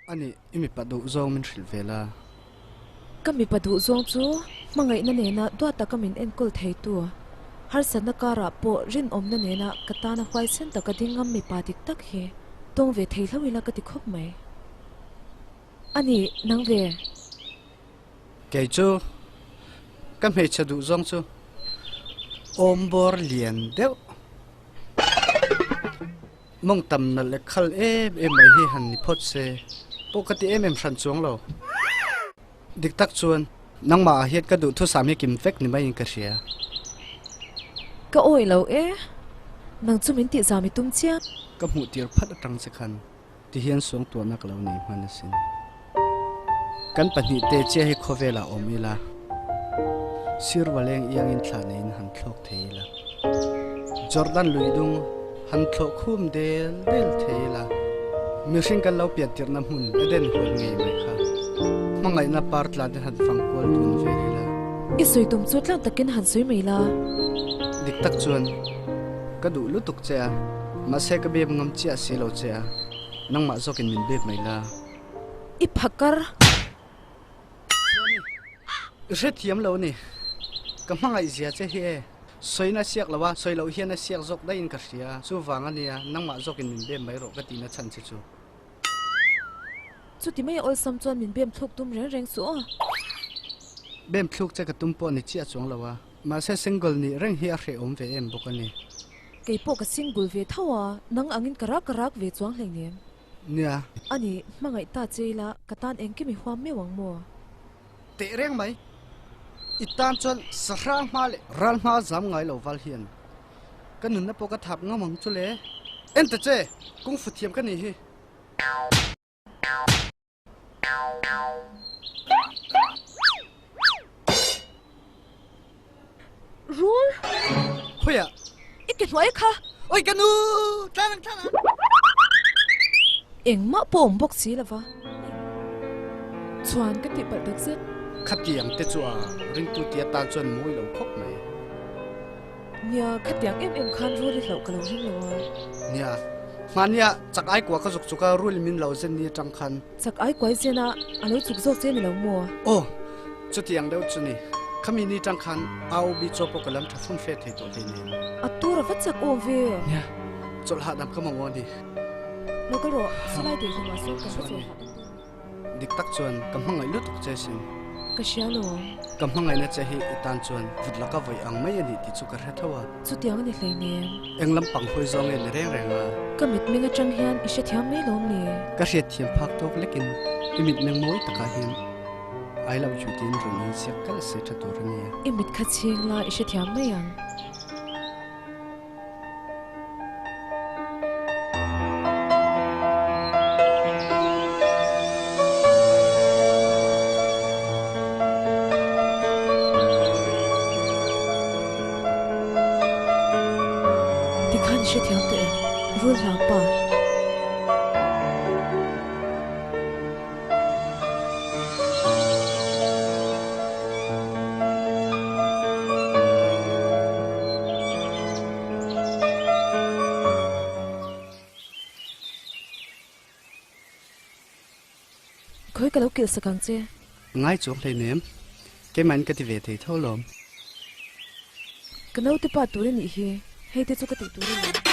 Ani, i mipa duh zawng min hrilh ve la. Ka mipa duh zawng chu hmangaihna nena duat taka min enkawl theitu, harsatna karah pawh rinawmna nena ka tana huaisen taka ding ngam mipa dik tak hi tawng ve thei hlo ila ka ti khawp mai. Ani, nang ve. Kei chu ka hmeichhe duh zawng chu awmbawr lian deuh. Mawng tam nalh leh khal em em mai hi han ni phawt se pawh ka ti em em hran chuang lo. Dik tak chuan nangmah ah hian ka duhthusam hi kim vek ni maiin ka hria. Ka awih lo e, nang chu min tihzam i tum chiang. Ka hmuh tir phat atang che khan ti hian suangtuahna ka lo nei hman asin. Kan pahnihte chiah hi khawvelah awm ila, sir valeng iangin thla neiin han thlawk thei ila, Jordan lui dung han thlawh khum del del thei ila, mihring kan lo piantirhna hmun Eden huan ngei mai kha hmangaihna par tlan te han fang kual dun vel ila. I sawi tum chu tlang takin han sawi mai la. Dik tak chuan ka duh lutuk che a, mahse ka bem ngam chiah si lo che a, nangmah zawkin min bek mai la. I phakar. Chuani, i hrethiam lo ni. Ka hmangaih zia che hi e. Sawiin a siak lo a, sawi loh hian a siak zawk daihin ka hria. Chuvang a nia, nangmah zawkin min bem mai rawh ka tihna chhan che chu. Chuti mai a awlsam chuan min bem thluk tum reng reng suh aw. Bem thluk che ka tum pawh ni chiah chuang lo a, mahse single nih reng hi a hrehawm ve em bawk a ni. Kei pawh ka single ve tho a, nang angin ka rak rak ve chuang hleinem. Nia. Ani, hmangaih ta che ila, ka tan engkim i huam meuh ang maw? Teh reng mai. I tan chuan sahra hma leh ral hma zam ngai lo val hian ka nunna pawh ka thap ngam ang chu le. En ta che, kung fu thiam ka nih hi. Rul! Khawiah? I ke hnuai kha! Oi ka nu! Tlan ang tlan ang! Engmah pawh awm bawk si lova. Chuan ka tihpalh tak zet. Khatiang te chu a ringtu tia tan chuan mawi lo khawp mai. Nia, khatiang em em khan rul i hlauh ka lo ring lo a. Nia, hmania chak ai kua ka zuk chuk a rul min lo zen ni atang khan. Chak ai kuai zen a, a lo chuk zawk che ni lo maw? Aw, chutiang deuh chu ni. Khami ni tang khan AOB chaw pawh ka lam tha fum fe thei tawh hleinem. A tur a va chak awm ve. Nia, chawlh hahdam ka mamawh a ni. Lo kal rawh, silai deh hlawmah sawn kan va chawlh hahdam dawn a. Dik tak chuan ka hmangaih lutuk che sin. Ka hria lo. Ka hmangaihna che hi i tan chuan vut laka vawi ang mai a ni tih chu ka hre tho a. Chutiang a ni hleinem. Eng lampang hawi zawng nge ni reng reng a? Ka mitmeng atang hian i hrethiam mai lawm ni? Ka hriatthiam phak tawk lekin i mitmeng mawi takah hian I love you tiin rawn inziak kalh se tha tur a nia. I mit kha chhing la i hrethiam mai ang. Tikhan i hrethiam tawh em? Rul hlau pa. Khawi ka lo kilh sak ang che. Ngai chuang hleinem. Keimahin ka ti ve thei tho lawm. Ka naute pa tur a nih hi. Hei te chu ka tih tur a ni.